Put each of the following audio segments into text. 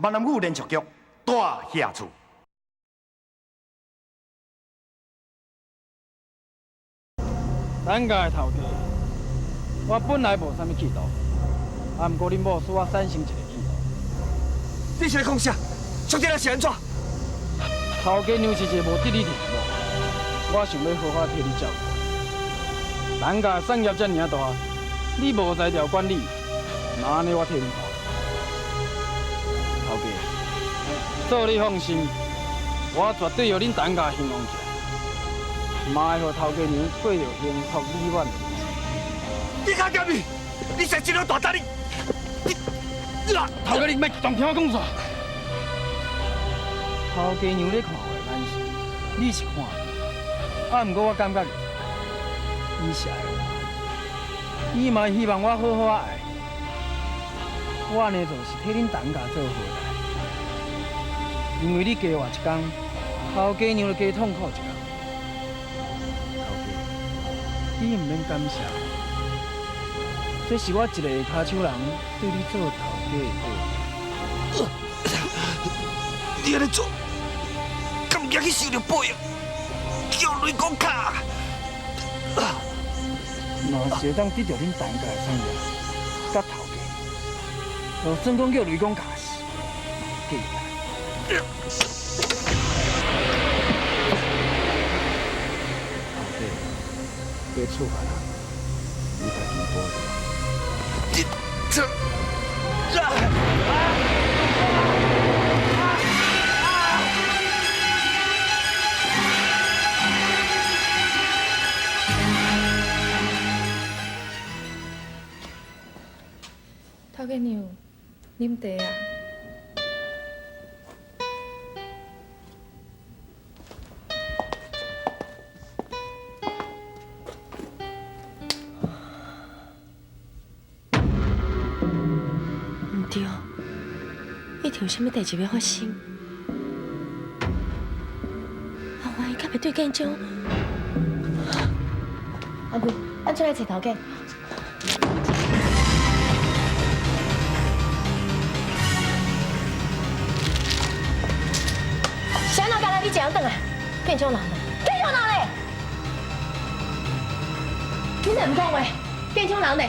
闽南语连续剧《大侠厝》。咱家的头家，我本来无啥物企图，啊，毋过恁某使我产生一个企图。你是咧讲啥？小姐是按怎？头家娘是一个无得你的某，我想欲好好替你照顾。咱家产业遮尔大，你无才调管理，那按呢我替你看。头家，做你放心，我绝对予恁陈家兴旺起来，嘛会予头家娘过著幸福美满的日子。你较掂伊，你实真了大胆，你你啊！头家，你莫当听我讲煞。头家娘咧看我的眼神，你是看无，啊，毋过我感觉伊是爱我，伊嘛希望我好好仔爱。我按呢做是替恁陈家做好代，因为你加活一工，头家娘就加痛苦一工。头家，你毋免感谢我，这是我一个下跤手人对你做头家的报酬。你按呢做，敢毋惊去受著报应？叫雷公敲！若是会当得著恁陈家的产业，佮头家，就算讲叫雷公敲死，嘛有价值。头家，别处罚啦，你家己保重。你这，头家娘，啉茶啊！毋对，一定有啥物代志欲发生。阿华伊敢会对建章？阿贵，咱出来揣头家。啥人敢来你这样转来？建章人呢？建章人咧？你怎毋讲话？建章人呢？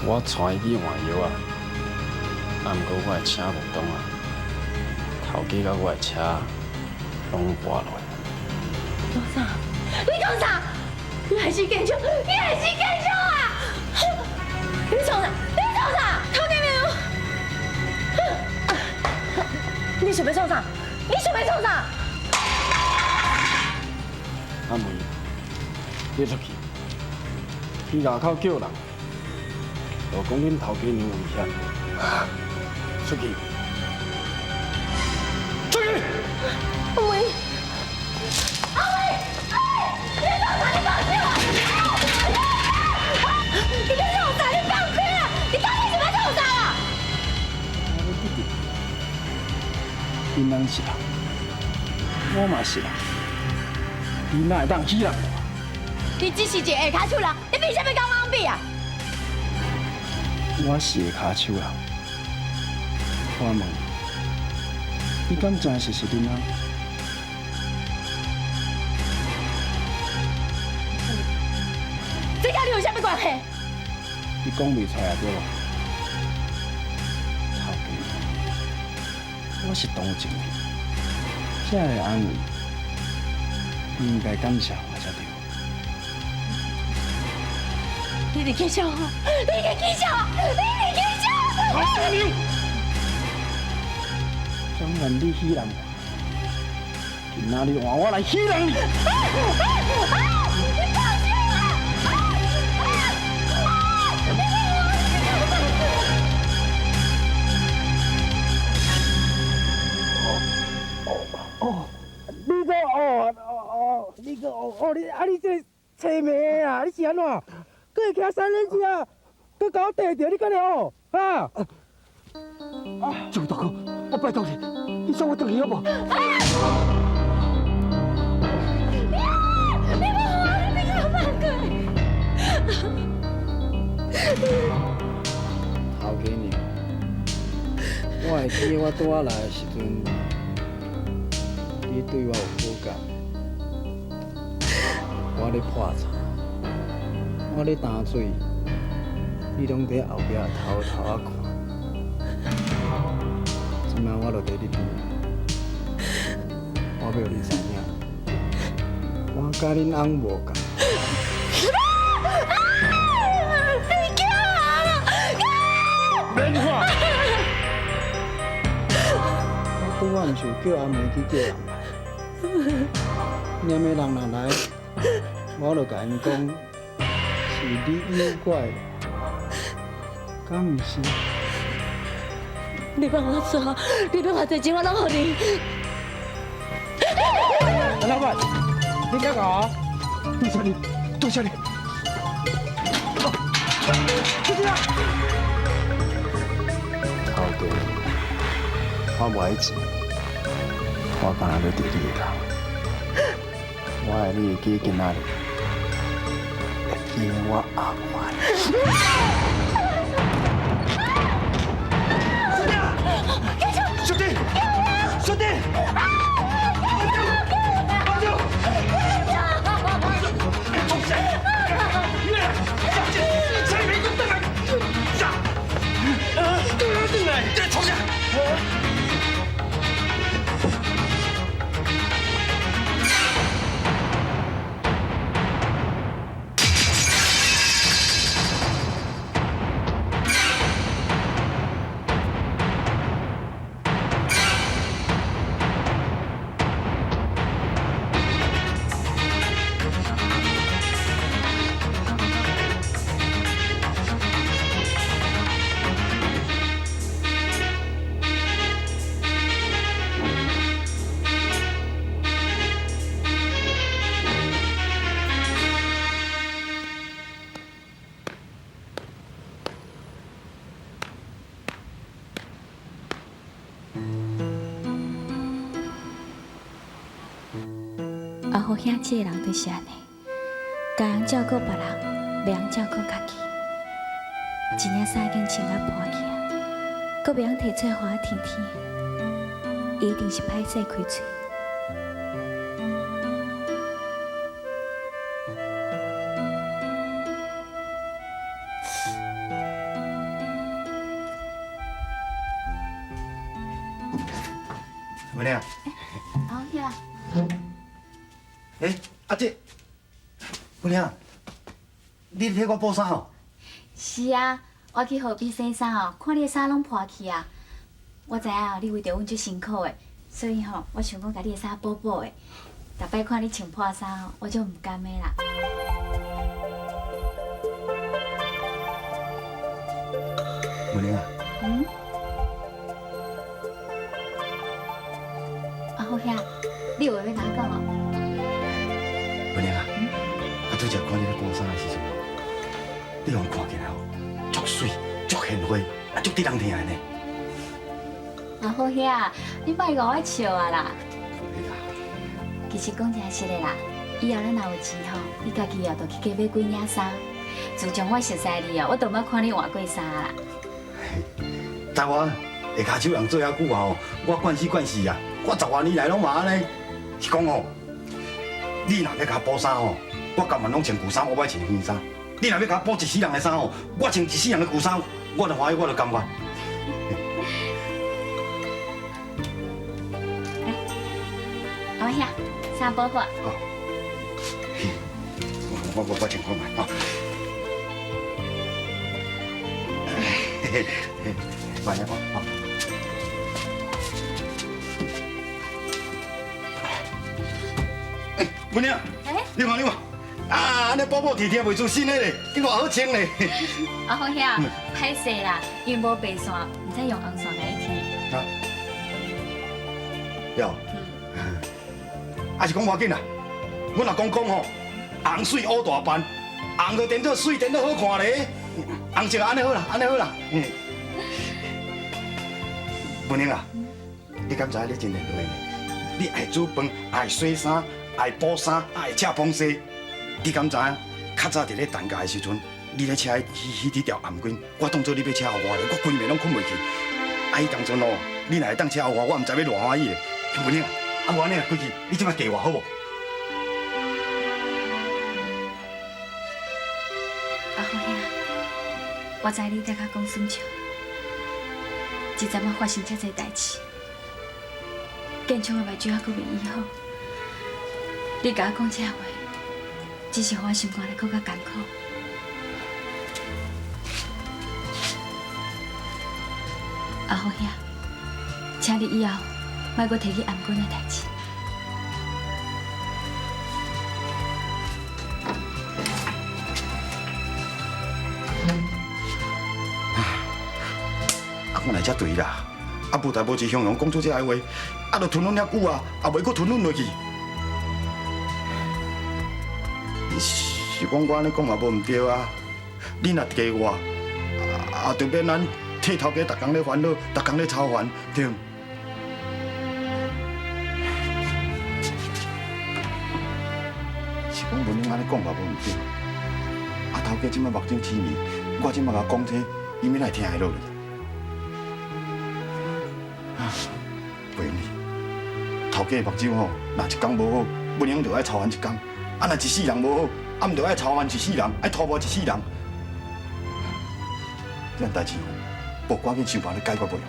我带伊去换药啊，啊，毋过我的车无动啊，头家佮我的车拢跋落来。讲啥？你讲啥？你还是建章？你还是建章啊！你创啥？你创啥？头家娘！你想欲创啥？你想欲创啥？阿梅，你出去，去外口叫人，就讲恁头家娘有危险，出去，出去！阿梅，阿梅，哎，你创啥？你放手啊！你欲创啥？你放开啊！你到底是欲创啥啦？我欲得著，恁翁是人，我嘛是人，你哪会当欺人我？你只是一个下跤手人，你凭啥物佮我比啊？我是下跤手人，我问你，你敢真实是恁翁？这佮你有啥物关系？你讲袂出来对无？头家，我是同情你，才会安慰，你应该感谢我才对。你伫起笑我？你伫起笑我？你伫起笑我？头家娘，怎愿你欺人我？今仔日换我来欺人你！你放手啊！哦，你个哦哦哦，你个哦哦，你啊你这个催命啊，你是按怎？阁会骑三轮车，阁共我綴著，你敢会哦？啊！这位大哥，我拜托你，你送我转去好无？你莫我，你给我放开！头家娘，我會記得我拄仔來的時陣，你對我有好感。我咧破柴，我咧擔水，你攏佇後壁偷偷仔看。這擺我就佇你邊，我欲予你知影，我佮恁翁無仝。你叫啊！免看。我拄仔毋是有叫阿梅去叫人來，念的人若來，我就共𪜶講是你誘拐的，敢毋是？你放我走，你欲偌濟錢我攏予你。陳老闆，你遐搞啊？多謝你，多謝你。頭家，我無愛錢，我干焦欲著你的人。我愛你會記今仔日，會記我阿媽。小弟，小弟，阿舅，阿舅，蔡明，你转来，呀，转来转来，你创啥？阿虎兄這个人就是按呢，共人照顧別人，袂曉照顧家己。一領衫已經穿甲破去啊，閣袂曉提出來予我聽聽，伊一定是歹勢開喙。文玲。阿虎兄。欸，阿姐，文玲，你替我補衫哦？是啊，我去河邊洗衫哦，看你的衫攏破去啊。我知影你為著阮足辛苦的，所以吼，我想講共你的衫補補的。逐擺看你穿破衫吼，我足毋甘的啦。文玲啊。嗯。阿虎兄，你有話欲共我講哦？文玲啊，我拄才看你咧補衫的時陣，你予人看起來吼，足媠、足賢惠，啊，足得人疼的呢。阿虎兄，你莫予我笑啊啦！其實講誠實的啦，以後咱若有錢吼，你家己哦就去加買幾領衫。自從我熟似你哦，我都毋捌看你換過衫啦。台灣下跤手人做遐久啊吼，我慣死慣勢啊，我十外年來攏嘛按呢。是講吼，你若欲共我補衫吼，我甘願攏穿舊衫，我欲穿新衫。你若欲共我補一世人的衫吼，我穿一世人的舊衫，我就歡喜，我就甘願。阿兄，衫補好。好，我穿看覓，吼。慢點講，好。文玲，你看你看，啊，按呢補補貼貼袂出新的咧，閣偌好穿咧。阿虎兄，歹勢啦，因為無白線，毋知用紅線來貼。啊？喲，啊是講無要緊啦，阮若講講吼，紅媠烏大斑，紅就顛倒媠，顛倒好看咧。紅色按呢好啦，按呢好啦。文玲啊，你敢知你真練落呢？你愛煮飯，愛洗衫，愛補衫，愛車風勢。你敢知影？較早佇咧陳家的時陣，你咧車彼彼條頷頸，我當做你欲車予我咧，我規暝攏睏袂去。啊，彼当阵哦，你若会当车予我，我毋知欲偌欢喜的。文英，啊，无按呢，规气，你这摆嫁我好无？阿虎兄，我知你在佮讲耍笑，一阵仔发生遮济代志，建昌的目睭犹阁未医好，你共我讲这话，只是予我心肝内阁较艰苦。阿虎兄，请你以后莫阁提起頷君的代志。啊，我来才对啦！啊，无代无志，雄雄讲出这个话，啊，就吞忍遐久啊，也袂阁吞忍落去。是讲我按呢讲嘛无毋对啊！你若嫁我，啊，就免咱替头家逐工咧烦恼，逐工咧操烦，对毋？是讲文英按呢讲嘛无毋对。啊，头家这摆目睭痴迷，我这摆共讲这，伊欲哪会听会落去？袂用哩，头家的目睭吼，若一工无好，文英就爱操烦一工；啊，若一世人无好，啊，毋就爱操烦一世人，爱涂磨一世人。这件代志吼，无赶紧想办法解决袂用。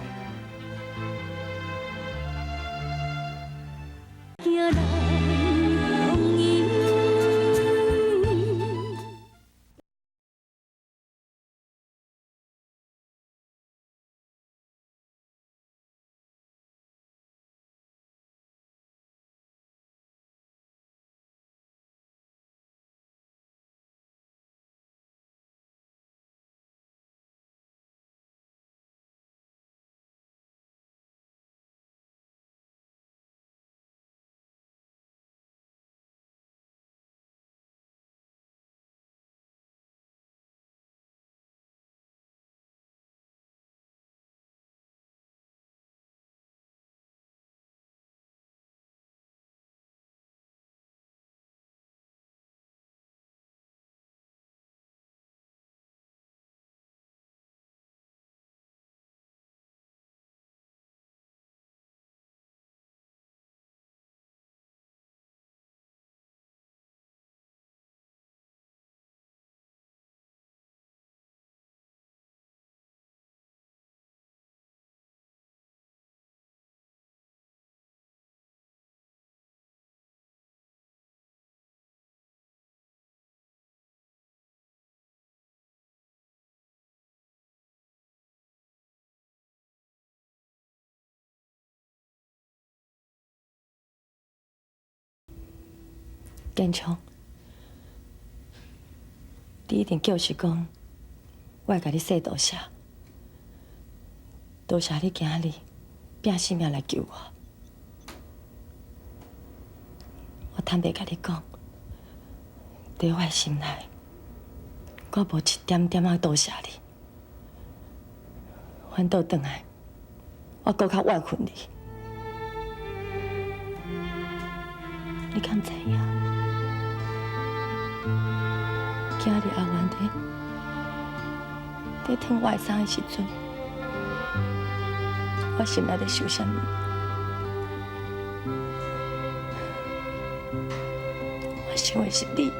建昌，你一定叫是讲，我会共你说多谢，多谢你今日拼性命来救我。我坦白共你讲，伫我的心内，我无一点点仔多谢你。反倒转来，我阁较怨恨你。你敢知影？今日阿元伫褪我的衫的时阵，我心内伫想啥物？我想的是你，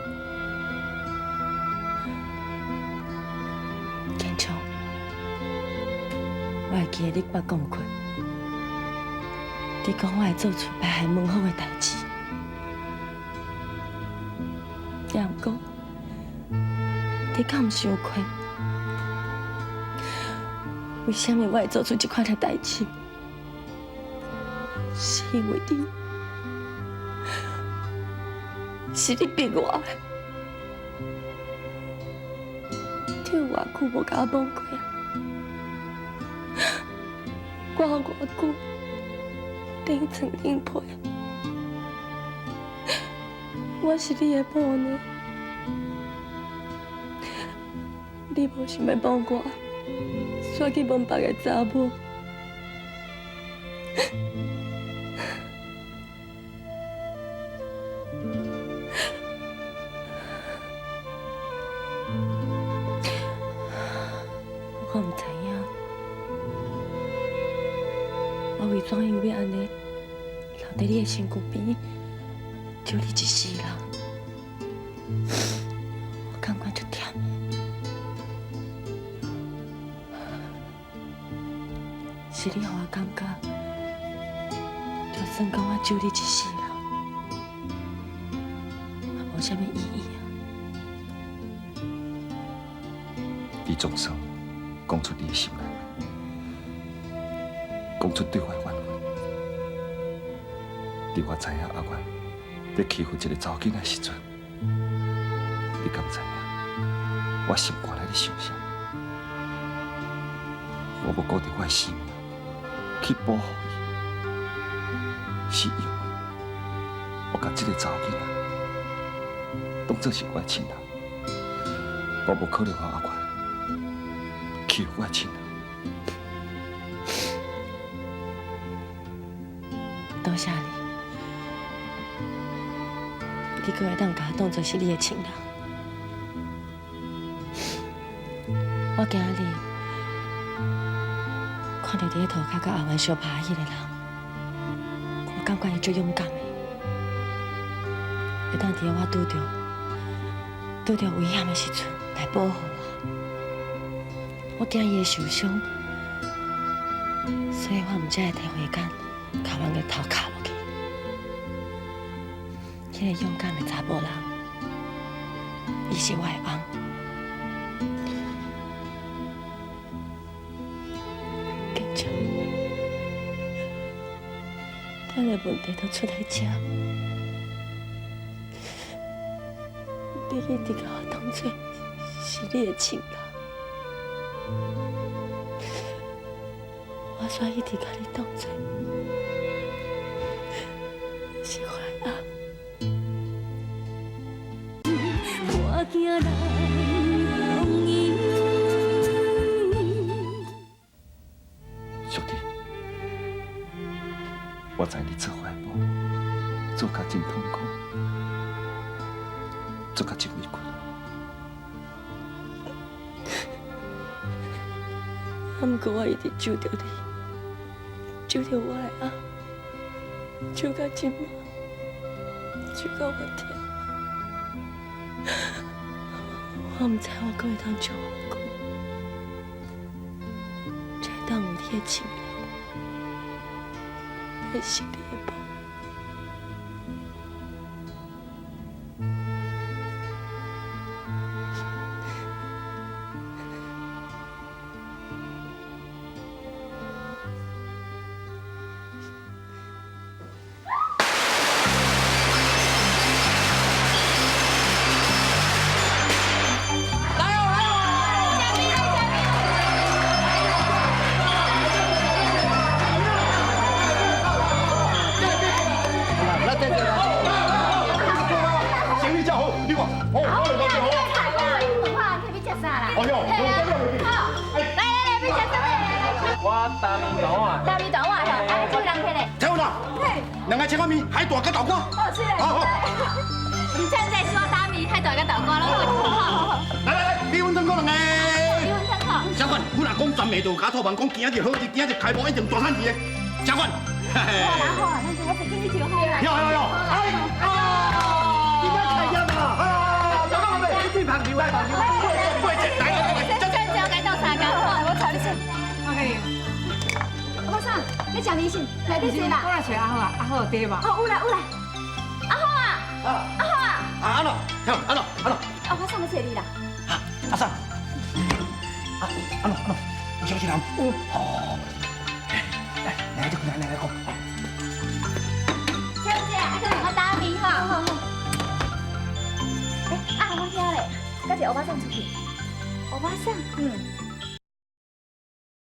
建昌，我会记得你佮我讲过，你讲我会做出败害门风的代志。也毋过，你敢毋想过，为啥物我会做出这款的代志？是因为你，是你逼我的。你有偌久无共我摸过啊？我有偌久冷床冷被？我是你的某呢，你无想欲帮我，煞去问别个查某。我毋知影，我为怎样欲按呢留伫你的身躯边，救你一世人？我感觉足忝的，是你予我感觉，就算讲我救你一世人，嘛无啥物意义啊。你总算讲出你的心内话，讲出对我的怨恨。伫我知影阿元咧欺负一个查某囡仔时阵，你敢知影？我心肝内咧想啥？我无顾著我的性命去保护伊，是因为我共这个查某囡仔当作是我的亲人，我无可能予阿元欺负我的亲人。多谢你，你阁会当共我当作是你的亲人。我今日看著伫咧涂跤佮阿元相拍彼个人，我感觉伊足勇敢的，会当伫咧我拄著危险的时阵来保护我。我惊伊会受伤，所以我毋才会提火杆，共阮个头敲落去。彼个勇敢的查某人，伊是我的翁。建章，咱的问题都出在这，你一直共我当作是你的亲人，我煞一直共你当作是我的翁。我惊人容易。小弟，我知你做怀抱，做甲真痛苦，做甲真委屈。啊，毋过我一直救著你，救著我的翁，救到这马，救到我疼。我毋知我阁会当救偌久，才会当为你的亲人，来受你的报。生意真好，你看，哦，我来讲真好。哎呦，来来来，要食啥物？我大面大碗。大面大碗吼，啊，这位人客咧？听有啦，两个青仔面，海带佮豆干。哦，是嘞。好好。你现在是我大面、海带佮豆干拢有。好好好。来来来，米粉汤阁两个。米粉汤好。小管，阮阿公全袂到，共吐梦讲今仔日好日，今仔日开幕一定大趁钱的。小管。好啦好啦，咱今仔日进去就好啦。有有有。哎啊！今仔开业啦！啊！小管阿妹，你对朋友来朋友。过节来来来，这这这该斗相共，好，我带你去。 OK。阿伯桑，你食面线，内底坐啦。我来揣阿好啊，阿好有茶无？哦，有啦有啦。阿好啊，阿好啊。啊，阿喏，听，阿喏，阿喏。阿伯桑要揣你啦。啊，阿桑。啊，阿喏阿喏，有消息人？有。哦。来，来，来，来，来，讲。小姐，阿去两个打面吼。好好。哎，阿我遐咧，佮一个欧巴桑出去。欧巴桑，嗯。